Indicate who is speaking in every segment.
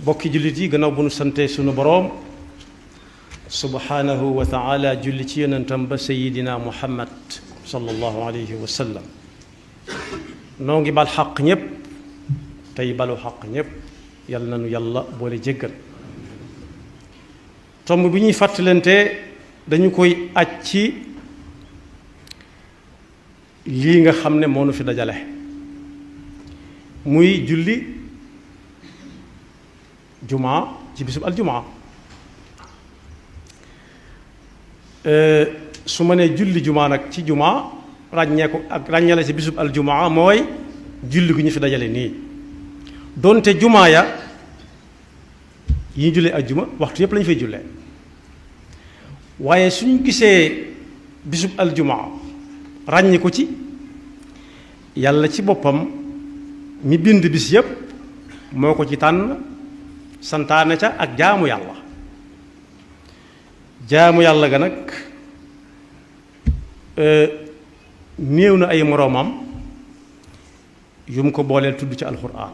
Speaker 1: bokki jullit yi gannaaw bu nu sante sunu boroom subhanahu wa taala julli ci yonentam ba sayidina muhammad sallallahu alayhi wa sallam noo ngi bal xaq ñépp tey balu xaq ñépp yal na nu yàlla boole jéggal tomb bi ñuy fàttalante dañu koy aj ci lii nga xam ne moo nu fi dajale muy julli jumaa ci bisub aljumaa su ma nee julli jumaa nag ci jumaa ràññee ko ak ràññale ci bisub aljumaa mooy julli gu ñu fi dajale nii doonte jumaa ya yi ñu jullee aljuma waxtu yépp lañu fay jullee waaye suñu gisee bisub aljumaa ràññi ko ci yàlla ci boppam mi bind bis yépp moo ko ci tànn santaane ca ak jaamu yàlla ga nag néew na ay moroomam yu mu ko booleel tudd ci alxuraan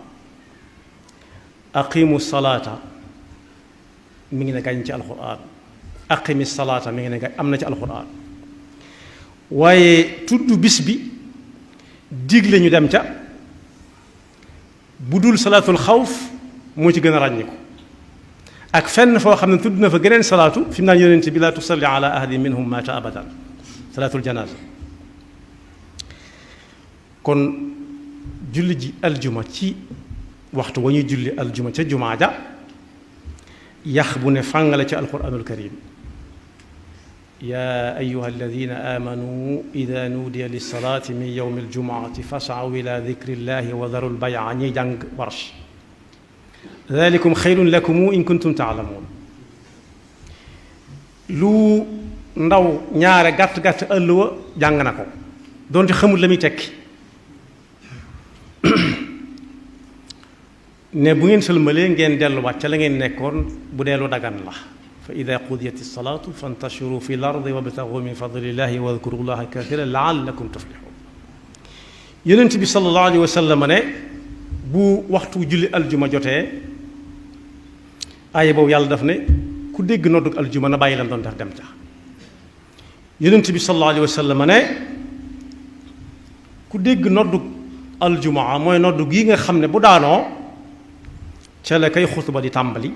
Speaker 1: aqimu salaata mi ngi ne gañ ci alxuraan aqimi salaata mi ngi ne gañ am na ci alxuraan waaye tudd bis bi digle ñu dem ca bu dul salaatul xawf moo ci gën a ràññiku ak fenn foo xam ne tudd na fa geneen salaatu fi mu naan yonent bi laa tusalli ala ahadin minhum maata abadan salaatul janaasa kon julli ji aljuma ci waxtu wa ñuy julli aljuma ca jumaa ja yax bu ne fàngale ci alquranul karim yaa ayuha alladina amanu ida nuudiya lissalaati min yowmi aljumuati fasaw ila dikrillahi wa daru lbaya ñiy jàng warsh dalikum xayrun lakum in kuntum taalamuun lu ndaw ñaare gàtt-gàtt ëllëwa jàng na ko doonte xamul la muy tekki ne bu ngeen sëlmalee ngeen delluwaat ca la ngeen nekkoon bu dee lu dagan la fa ida qudiyat salaatu fantashiru fi l ardi wabtagu min fadlillahi wadkuru llaha kathiran laallakum tuflihun yonent bi sallallahu alayhi wa sallam ne bu waxtu julli aljuma jotee aaya boobu yàlla daf ne ku dégg noddug aljuma na bàyyi lam doon def dem ca yonent bi sallallahu alayhi wa sallam ne ku dégg noddug aljuma mooy noddug yi nga xam ne bu daanoo ca la kay xutba di tàmbali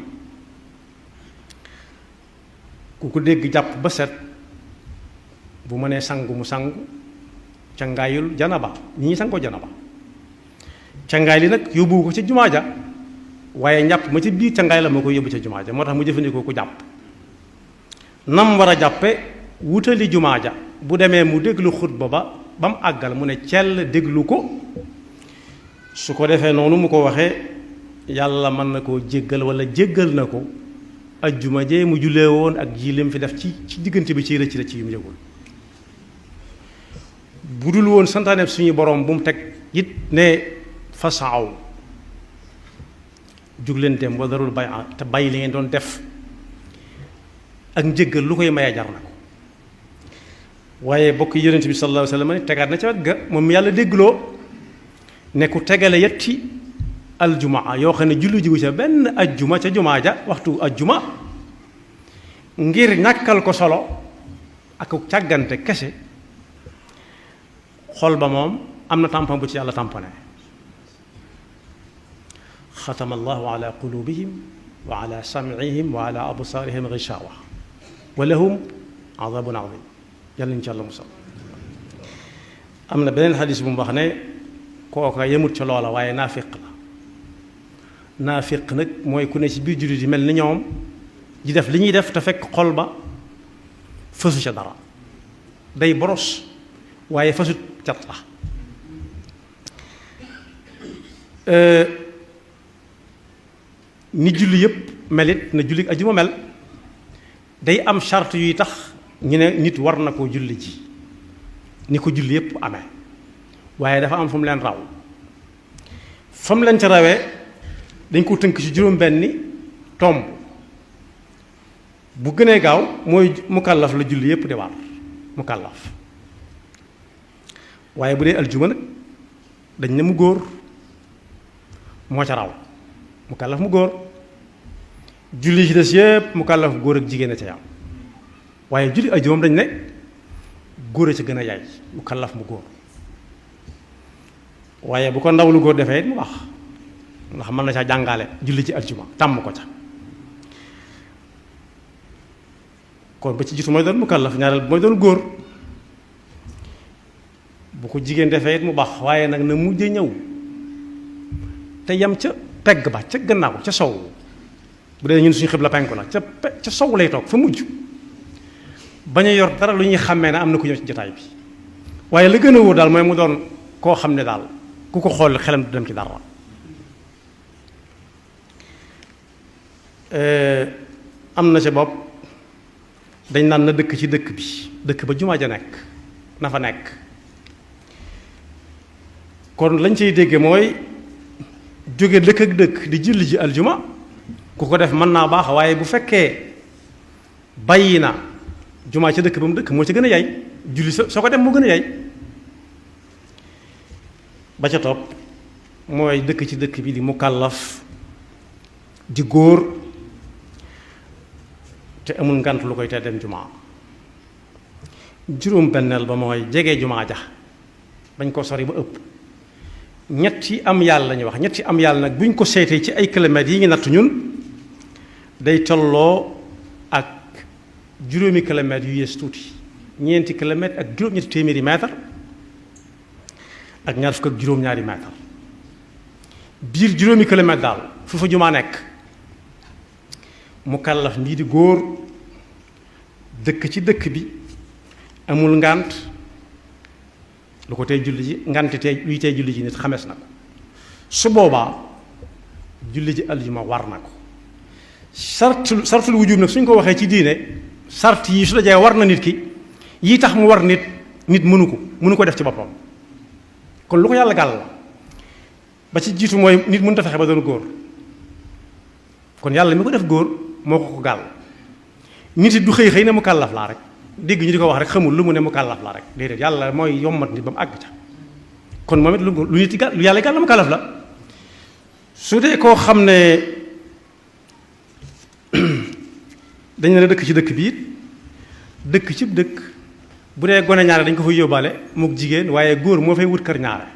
Speaker 1: ku ko dégg jàpp ba set bu mënee sangu mu sangu cangaayul janaba ñi ñi sangoo janaba cangaay li nag yóbbu ko ca jumaa ja waaye njàpp ma ci biir cangaay la moo koy yóbbu ca jumaa ja moo tax mu jëfandikoo ku jàpp nam war a jàppe wutali jumaa ja bu demee mu déglu xutba ba mu àggal mu ne cell déglu ko su ko defee noonu mu ko waxee yàlla mën na koo jéggal wala jéggal na ko ajjuma jee mu jullee woon ak ji lim fi def ci diggante bi ci rëcc yu mu yëgul bu dul woon santaane suñu borom bu mu teg it ne fasaaw jug leen dem wa darul bay te bàyyi li ngeen doon def ak njëggal lu koy mayee jar na ko waaye bokk yonent bi sallallahu alayhi wa sallam ne tegaat na ca wet ga moom yàlla déggloo ne ku tegale yetti aljumaa yoo xam ne julli jiwu ca benn ajjuma ca jumaa ja waxtu ajjuma ngir ñàkkal ko solo ak càggante kese xol ba moom am na tampon bu ci yàlla tamponé xatama allahu ala qulubihim wa ala sam'ihim wa ala absaarihim gishawa wa lahum adabun adim yàlla ñu ci yàlla musal am na beneen xadis bu mu wax ne kooka yemut ca loola waaye naafiq la naafiq nag mooy ku ne ci biir jullit yi mel ni ñoom di def li ñuy def te fekk xol ba fësu ca dara day boros waaye fësut cat la ni julli yépp melit na julli ajuma mel day am charte yuy tax ñu ne nit war na koo julli ji ni ko julli yépp amee waaye dafa am fu mu leen raw fa mu leen ca rawee dañ ko tënk ci juróom-benni tomb bu gënee gaaw mooy mukallaf la julli yépp di war mukallaf waaye bu dee aljuma nag dañ ne mu góor moo ca raw mukallaf mu góor julli ci des yëpp mu kàllaf góor ak jigéen a ca yam waaye julli ajjuma moom dañ ne góor a ca gën a yaay mu kàllaf mu góor waaye bu ko ndaw lu góor defee it mu baax ndax mën na caa jàngale julli ci ajjuma tàmm ko ca kon ba ci jiitu mooy doon mu kàllaf ñaareel mooy doon góor bu ko jigéen defee it mu baax waaye nag na mujj ñëw te yam ca pegg ba ca gannaaw ca sow bu dee ñun suñu xibla penku la ca sow lay toog fa mujj bañ a yor dara lu ñuy xàmmee ne am na ku ñëw ci jotaay bi waaye la gën a wóor daal mooy mu doon koo xam ne daal ku ko xool xelam du dem ci dara am na ca bopp dañ naan na dëkk ci dëkk bi dëkk ba jumaa ja nekk na fa nekk kon lañ cay dégge mooy jóge dëkk ak dëkk di julli ji aljuma ku ko def mën naa baax waaye bu fekkee bàyyi na jumaa ca dëkk ba mu dëkk moo ca gën a yaay julli soo ko dem moo gën a yaay ba ca topp mooy dëkk ci dëkk bi di mukallaf di góor te amul ngant lu koy te dem jumaa juróom benneel ba mooy jege jumaa ja bañ ko sori ba ëpp ñetti am yàlla la ñuy wax ñetti am yàlla nag buñ ko seetee ci ay kilomètres yi ñu natt ñun day tolloo ak juróomi kilomètres yu yées tuuti ñeenti kilomètres ak juróom-ñetti téeméeri mètre ak ñaar fukk ak juróom-ñaari mètre biir juróomi kilomètre daal fu fa jumaa nekk mu kàllaf mbii di góor dëkk ci dëkk bi amul ngànt lu ko tey julli ji ngànti tey luy tey julli ji nit xamees na ko su boobaa julli ji aljuma war na ko sartul wujub nag suñ ko waxee ci diine sart yi su dajee war na nit ki yi tax mu war nit mënu ko def ci boppam kon lu ko yàlla gàll la ba ci jiitu mooy nit mënut a fexe ba doon góor kon yàlla mi ko def góor moo ko gàll nit it du xëy ne mu kàllaf laa rek dégg ñu di ko wax rek xamul lu mu ne mu kàllaf laa rek déedéet yàlla mooy yommat nit ba mu àgg ca kon moom it lu nit gàll lu yàlla gàll mu kàllaf la su dee koo xam ne dañ ne dëkk ci dëkk bi it dëkk ci dëkk bu dee gone ñaare dañ ko fay yóbbaale mook jigéen waaye góor moo fay wut kër ñaare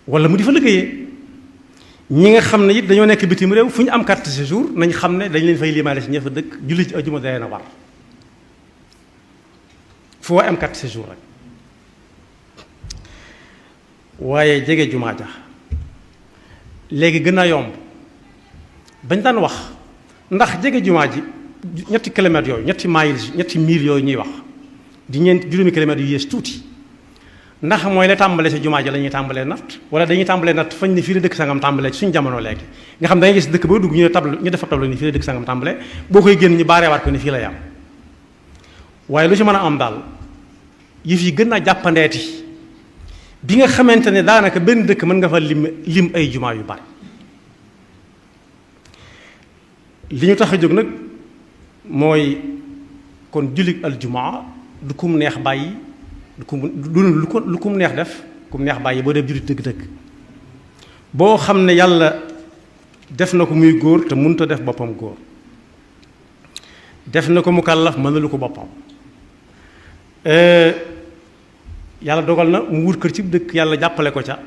Speaker 1: wala mu di fa liggéeyee ñi nga xam ne it dañoo nekk bitim réew fu ñu am carte de séjour nañ xam ne dañ leen fay limaale si ña fa dëkk julli ci ajuma day na war fu waay am carte de séjour rek waaye jege jumaa ja léegi gën a yomb bañ daan wax ndax jege jumaa ji ñetti kilomètres yooyu ñetti mille yooyu ñuy wax di juróomi kilomètres yu yées tuuti ndax mooy la tàmbalee si jumaa ji la ñuy tàmbalee natt wala dañuy tàmbalee natt fañ ne fii la dëkk sangam tàmbalee ci suñu jamono léegi nga xam da ngay gis dëkk boo dugg ñu def tableau ni fii la dëkk sangam tàmbalee boo koy génn ñu baareewaat ko ni fii la yam waaye lu ci mën a am daal yëf yi gën naa jàppandeeti bi nga xamante ne daanaka benn dëkk mën nga fa lim ay jumaa yu bari li ñu tax a jóg nag mooy kon jullit aljumaa du kum neex bàyyi lu kum neex def kum neex bàyyi boo def jullit dëgg-dëgg boo xam ne yàlla def na ko muy góor te mënut a def boppam góor def na ko mukallaf mënalu ko boppam yàlla dogal na mu wut kër ci dëkk yàlla jàppale ko ca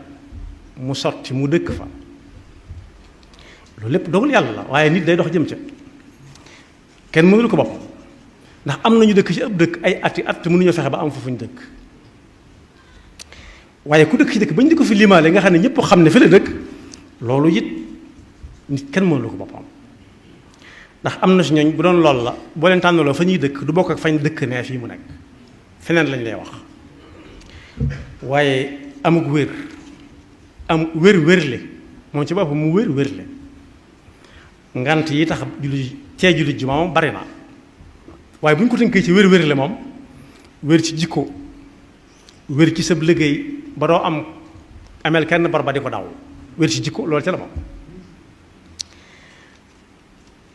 Speaker 1: mu sotti mu dëkk fa loolu lépp dogal yàlla la waaye nit day dox jëm ca kenn mënul ko boppam ndax am nañu dëkk ci ab dëkk ay ati at mënuñoo fexe ba am fa fuñ dëkk waaye ku dëkk ci dëkk bañ di ko fi limaale nga xam ne ñëpp xam ne fi la dëkk loolu it nit kenn mënul ko boppam ndax am na si ñooñ bu doon lool la boo leen tànnaloo fa ñuy dëkk du bokk ak fañ dëkk nee fii mu nekk feneen lañ lay wax waaye amug wér am wér-wérle moom ci boppam mu wér-wérle ngant yi tax julli jumaa moom bari na waaye bu ñu ko tënkee ci wér-wérle moom wér ci jikko wér ci sab liggéey ba doo am ameel kenn bor ba di ko daw wér ci jikko loolu ca la moom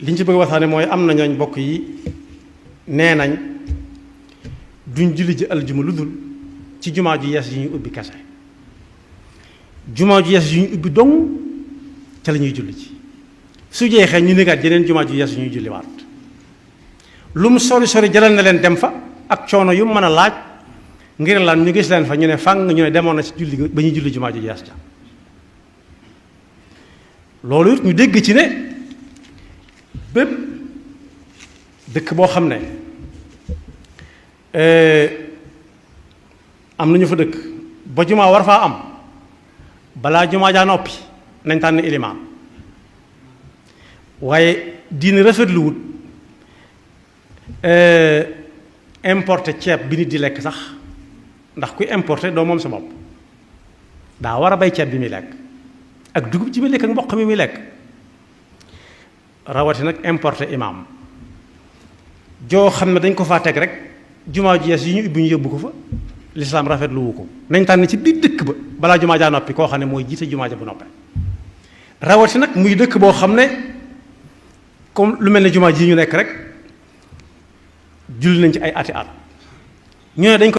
Speaker 1: li ñu ci bëgg waxtaane mooy am na ñooñ bokk yi nee nañ duñ julli ji aljuma lu dul ci jumaa ju yees yi ñuy ubbi kese jumaa ju yees yi ñuy ubbi dong ca la ñuy julli ci su jeexee ñu négaat jeneen jumaa ju yeesu ñuy julliwaat lu mu sori sori jaral na leen dem fa ak coono yu mën a laaj ngir lan ñu gis leen fa ñu ne fang ñu ne demoon na ci julli ba ñuy julli jumaa ju yees ja loolu it ñu dégg ci ne bépp dëkk boo xam ne am na ñu fa dëkk ba jumaa war faa am balaa jumaa jaa noppi nañ tànn ilimaan waaye diine rafetlu wut importé ceeb bi nit di lekk sax ndax kuy importé doo moom sa bopp daa war a bay ceeb bi muy lekk ak dugub ci muy lekk ak mboq mi muy lekk rawati nag importé imaam joo xam ne dañ ko faa teg rek jumaa ji yees yi ñu ubbi ñu yóbbu ko fa lislaam rafetlu wu ko nañ tànn ci biir dëkk ba balaa jumaa jaa noppi koo xam ne mooy jiite jumaa ja bu noppee rawati nag muy dëkk boo xam ne comme lu mel ne jumaa ji ñu nekk rek julli nañ ci ay ati at ñu ne dañ ko